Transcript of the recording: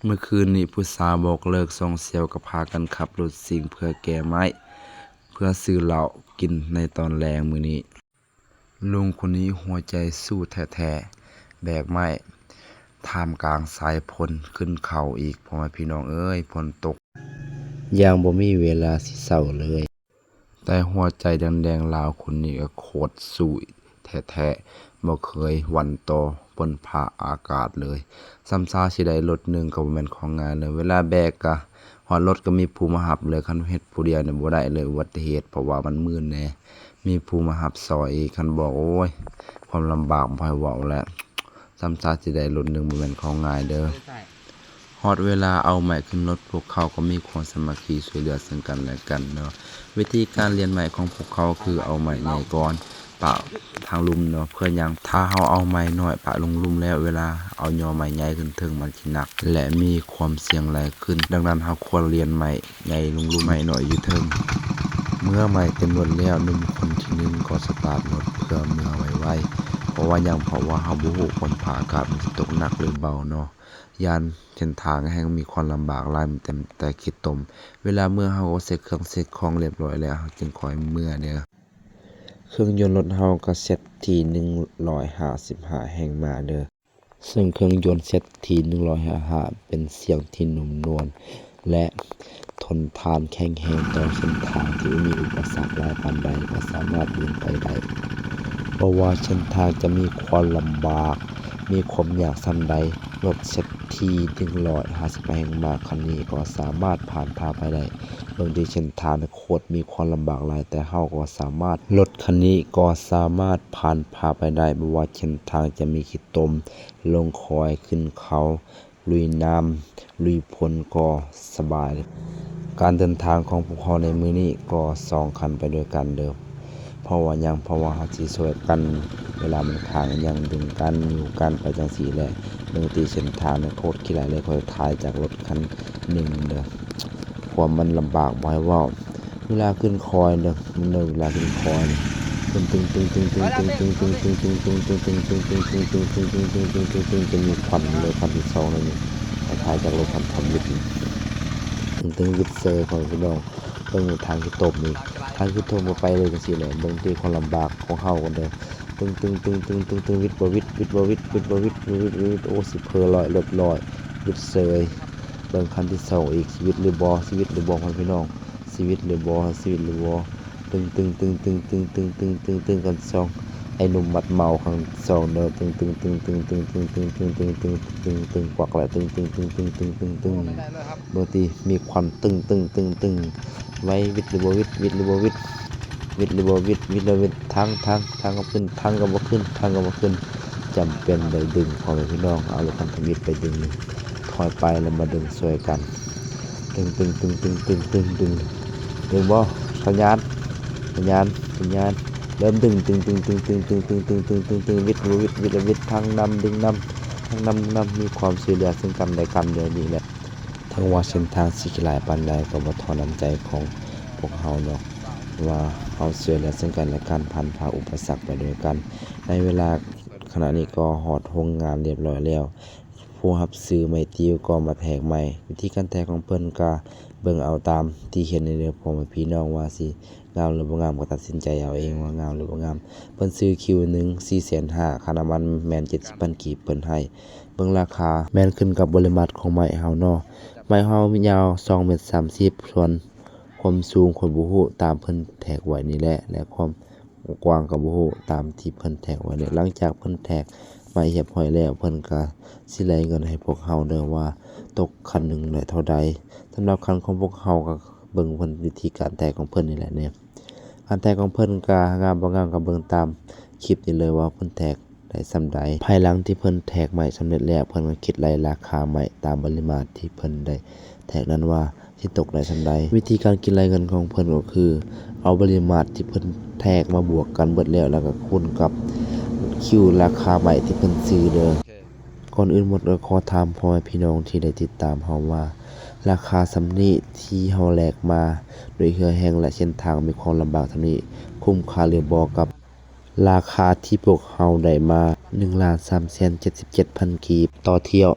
ເມື່ອຄືນນີ້ຜູ້ສາວບອກເລີກຊ່ອງຊຽວ ກໍພາກັນຂັບລົດຊິງເພື່ອແກ່ໄມ້ ເພື່ອຊື້ເຫຼົ້າກິນໃນຕອນແລງມື້ນີ້. ລຸງຄົນນີ້ຫົວໃຈສູ້ແທ້ໆ ແບກໄມ້ ທ່າມກາງສາຍຝົນຂຶ້ນເຂົາອີກ ພໍ່ແມ່ພີ່ນ້ອງເອີຍ, ຝົນຕົກຢ່າງບໍ່ມີເວລາຊິເຊົາເລີຍ. ແຕ່ຫົວໃຈແດງໆລາວຄົນນີ້ກໍໂຄດສູ້ແທ້ໆ, ບໍ່ເຄີຍຫວັ່ນຕໍ່ຝົນຟ້າອາກາດເລີຍ. ສ່ຳຊາຊິໄດ້ລົດໜຶ່ງກໍບໍ່ແມ່ນຂອງງ່າຍເລີຍ. ເວລາແບກກະຮອດລົດກໍມີຜູ້ມາຮັບເລີຍ, ຄັນເຮັດຜູ້ດຽວນີ້ບໍ່ໄດ້ເລີຍ ອຸບັດຕິເຫດ, ເພາະວ່າມັນມື່ນແດ່. ມີຜູ້ມາຮັບຊ່ອຍອີກ, ຄັນບອກ ໂອ້ຍ ຄວາມລຳບາກບໍ່ໃຫ້ເວົ້າແຫຼະ. ສ່ຳຊາຊິໄດ້ລົດໜຶ່ງບໍ່ແມ່ນຂອງງ່າຍເດີ້. ຮອດເວລາເອົາໄມ້ຂຶ້ນລົດ, ພວກເຂົາກໍມີຄວາມສາມັກຄີຊ່ວຍເຫຼືອເຊິ່ງກັນແລະກັນເນາະ. ວິທີການລຽນໄມ້ຂອງພວກເຂົາຄືເອົາໄມ້ໃຫຍ່ກ່ອນປະທາງລຸ່ມເນາະ. ເພື່ອຫຍັງ? ຖ້າເຮົາເອົາໄມ້ນ້ອຍປະລົງລຸ່ມແລ້ວ, ເວລາເອົາຍໍໄມ້ໃຫຍ່ຂຶ້ນເທິງ ມັນຊິໜັກ ແລະ ມີຄວາມສ່ຽງຫຼາຍຂຶ້ນ. ດັ່ງນັ້ນ ເຮົາຄວນລຽນໄມ້ໃຫຍ່ລົງລຸ່ມ, ໄມ້ນ້ອຍຢູ່ເທິງ. ເມື່ອໄມ້ເຕັມລົດແລ້ວ, ໜຸ່ມຄົນທີໜຶ່ງກໍສະຕາດລົດເພື່ອເມືອໄວໆ. ເພາະວ່າຫຍັງ? ເພາະວ່າເຮົາບໍ່ຮູ້ຝົນຟ້າອາກາດມັນຊິຕົກໜັກ ຫຼື ເບົາເນາະ. ຢ້ານເສັ້ນທາງແຮ່ງມີຄວາມລຳບາກຫຼາຍ, ມີແຕ່ ແຕ່ຂີ້ຕົມ. ເວລາເມືອເຮົາກໍເຊັກເຄື່ອງເຊັກຂອງລຽບຮ້ອຍແລ້ວ, ເຮົາຈຶ່ງຄ່ອຍເມືອເດີ້. ເຄື່ອງຍົນລົດເຮົາກໍເຊັດທີໜຶ່ງຮ້ອຍຫ້າສິບຫ້າແຮງມ້າເດີ້. ເຊິ່ງເຄື່ອງຍົນເຊັດທີໜຶ່ງຮ້ອຍຫ້າສິບຫ້າເປັນສຽງທີ່ນຸ້ມນວນ ແລະ ທົນທານແຂງແຮງຕໍ່ເສັ້ນທາງທີ່ມີອຸປະສັກຫຼາຍປານໃດກໍສາມາດເດີນໄປໄດ້. ບໍ່ວ່າເສັ້ນທາງຈະມີຄວາມລຳບາກ, ມີຄວາມຍາກສ່ຳໃດ, ລົດເຊັດທີໜຶ່ງຮ້ອຍຫ້າສິບຫ້າແຮງມ້າຄັນນີ້ກໍສາມາດຜ່ານຜ່າໄປໄດ້. ເບິ່ງທີ່ເສັ້ນທາງໂຄດມີຄວາມລຳບາກຫຼາຍ, ແຕ່ເຮົາກໍສາມາດ, ລົດຄັນນີ້ກໍສາມາດຜ່ານຜ່າໄປໄດ້, ບໍ່ວ່າເສັ້ນທາງຈະມີຂີ້ຕົມ, ລົງຄອຍ, ຂຶ້ນເຂົາ, ລຸຍນ້ຳ ລຸຍຝົນກໍສະບາຍ. ການເດີນທາງຂອງພວກເຮົາໃນມື້ນີ້ກໍສອງຄັນໄປດ້ວຍກັນເດີ້. ເພາະວ່າຫຍັງ? ເພາະວ່າເຮົາຊິຊ່ວຍກັນ ເວລາມັນຄ້າງອີ່ຫຍັງ ດຶງກັນ ຍູ້ກັນໄປຈັ່ງຊີ້ແຫຼະ. ເບິ່ງຕິເສັ້ນທາງນີ້ໂຄດຂີ້ໄລ່ເລີຍ, ຂ້ອຍຖ່າຍຈາກລົດຄັນໜຶ່ງເດີ້. ຄວາມມັນລຳບາກບໍ່ໃຫ້ເວົ້າ. ເວລາຂຶ້ນຄອຍເດີ້, ມັນເດີນເວລາຂຶ້ນຄອຍນີ້ ຕຶງໆ ຈະມີຄວັນເລີຍ, ຄວັນທີສອງເລີຍນີ້. ຖ້າຈາກລົດຄັນທຳອິດນີ້ ຕຶງໆ ວິດເຊີຍ ພໍ່ແມ່ພີ່ນ້ອງ. ເບິ່ງທາງຂີ້ຕົມນີ້, ທາງຂີ້ຕົມກໍໄປເລີຍຈັ່ງຊີ້ແຫຼະ. ເບິ່ງຕິຄວາມລຳບາກຂອງເຮົາກັນເດີ້. ຕຶງໆ ວິດບໍ່ວິດ, ວິດບໍ່ວິດ, ວິດບໍ່ວິດ, ວິດບໍ່ວິດ. ໂອ້ ຊິເພີ້ລອຍ, ລົດລອຍ, ວິດເຊີຍ. ເບິ່ງຄັນທີສອງອີກ, ຊິວິດຫຼືບໍ່, ຊິວິດຫຼືບໍ່ ພໍ່ແມ່ພີ່ນ້ອງ. ຊີວິດຫຼືບໍ່? ຊີວິດຫຼືບໍ່? ຕຶງໆ ຕຶງໆ ກັນສອງ ໄອ້ໜຸ່ມມັດເມົາຄັນສອງເດີ. ຕຶງໆ ຕຶງໆ ກວັກແລ້ວ. ຕຶງໆ ຕຶງໆ ເບິ່ງຕິ ມີຄວັນ. ຕຶງໆ ຕຶງໆ ໄວ. ວິດຫຼືບໍ່ວິດ? ວິດຫຼືບໍ່ວິດ? ວິດຫຼືບໍ່ວິດ? ວິດແລ້ວວິດ. ທາງ ທາງ ທາງກໍຂຶ້ນ, ທາງກໍບໍ່ຂຶ້ນ, ທາງກໍບໍ່ຂຶ້ນ. ຈຳເປັນໄດ້ດຶງ ພໍ່ແມ່ພີ່ນ້ອງ. ເອົາລົດຄັນທຳອິດໄປດຶງ, ຖອຍໄປແລ້ວມາດຶງຊ່ວຍກັນ. ຕຶງໆ ຕຶງໆ ດຶງ. ດຶງບໍ່? ສັນຍານ ສັນຍານ ສັນຍານ. ເລີ່ມດຶງ. ຕຶງໆ ຕຶງໆ ວິດບໍ່ວິດ? ວິດແລ້ວວິດ. ທາງນຳດຶງນຳ, ທາງນຳດຶງນຳ. ມີຄວາມຊ່ວຍເຫຼືອເຊິ່ງກັນແລະກັນແນວນີ້ແຫຼະ. ເຖິງວ່າເສັ້ນທາງຊິຂີ້ຫຼາຍປານໃດ ກໍບໍ່ທໍ້ນ້ຳໃຈຂອງພວກເຮົາດອກ, ວ່າເຮົາຊ່ວຍເຫຼືອເຊິ່ງກັນແລະກັນ, ຜ່ານຜ່າອຸປະສັກໄປດ້ວຍກັນ. ໃນເວລາຂະນະນີ້ກໍຮອດໂຮງງານລຽບຮ້ອຍແລ້ວ. ຜູ້ຮັບຊື້ໄມ້ຕິວກໍມາແທກໄມ້. ວິທີການແທກຂອງເພິ່ນກໍເບິ່ງເອົາຕາມທີ່ເຫັນນີ້ເດີ້ ພໍ່ແມ່ພີ່ນ້ອງ, ວ່າຊິງາມຫຼືບໍ່ງາມ ກໍຕັດສິນໃຈເອົາເອງວ່າງາມຫຼືບໍ່ງາມ. ເພິ່ນຊື້ຄິວໜຶ່ງສີ່ແສນຫ້າ, ຄ່ານ້ຳມັນແມ່ນເຈັດສິບພັນກີບເພິ່ນໃຫ້. ເບິ່ງລາຄາແມ່ນຂຶ້ນກັບປະລິມານຂອງໄມ້ເຮົາເນາະ. ໄມ້ເຮົາຍາວສອງເມັດສາມສິບ, ສ່ວນຄວາມສູງຂ້ອຍບໍ່ຮູ້, ຕາມເພິ່ນແທກໄວ້ນີ້ແຫຼະ ແລະ ຄວາມ ກວ້າງກໍບໍ່ຮູ້, ຕາມທີ່ເພິ່ນແທກໄວ້ນີ້. ຫຼັງຈາກເພິ່ນແທກໄມ້ຮຽບຮ້ອຍແລ້ວ, ເພິ່ນກໍຊິໄລ່ເງິນໃຫ້ພວກເຮົາເດີ້ ວ່າຕົກຄັນໜຶ່ງໄດ້ເທົ່າໃດ. ສຳລັບຄັນຂອງພວກເຮົາກໍເບິ່ງເພິ່ນ ວິທີການແທກຂອງເພິ່ນນີ້ແຫຼະເນາະ. ການແທກຂອງເພິ່ນກໍງາມບໍ່ງາມ ກໍເບິ່ງຕາມຄລິບນີ້ເລີຍ ວ່າເພິ່ນແທກໄດ້ສ່ຳໃດ. ພາຍຫຼັງທີ່ເພິ່ນແທກໄມ້ສຳເລັດແລ້ວ, ເພິ່ນກໍຄິດໄລ່ລາຄາໄມ້ຕາມປະລິມານທີ່ເພິ່ນໄດ້ແທກນັ້ນວ່າ ຊິຕົກໄດ້ສ່ຳໃດ. ວິທີການຄິດໄລ່ເງິນຂອງເພິ່ນກໍຄື ເອົາປະລິມານທີ່ເພິ່ນແທກມາບວກກັນເບິດແລ້ວ ແລ້ວກໍຄູນກັບຄິວລາຄາໄມ້ທີ່ເພິ່ນຊື້ເດີ້. ກ່ອນອື່ນໝົດກໍຂໍຖາມພໍ່ແມ່ພີ່ນ້ອງທີ່ໄດ້ຕິດຕາມເຮົາວ່າ ລາຄາສ່ຳນີ້ທີ່ເຮົາແລກມາດ້ວຍເຫື່ອແຮງ ແລະ ເສັ້ນທາງມີຄວາມລຳບາກສ່ຳນີ້ ຄຸ້ມຄ່າຫຼືບໍ່ກັບລາຄາທີ່ພວກເຮົາໄດ້ມາ ໜຶ່ງລ້ານສາມແສນເຈັດສິບເຈັດພັນກີບຕໍ່ຖ້ຽວ?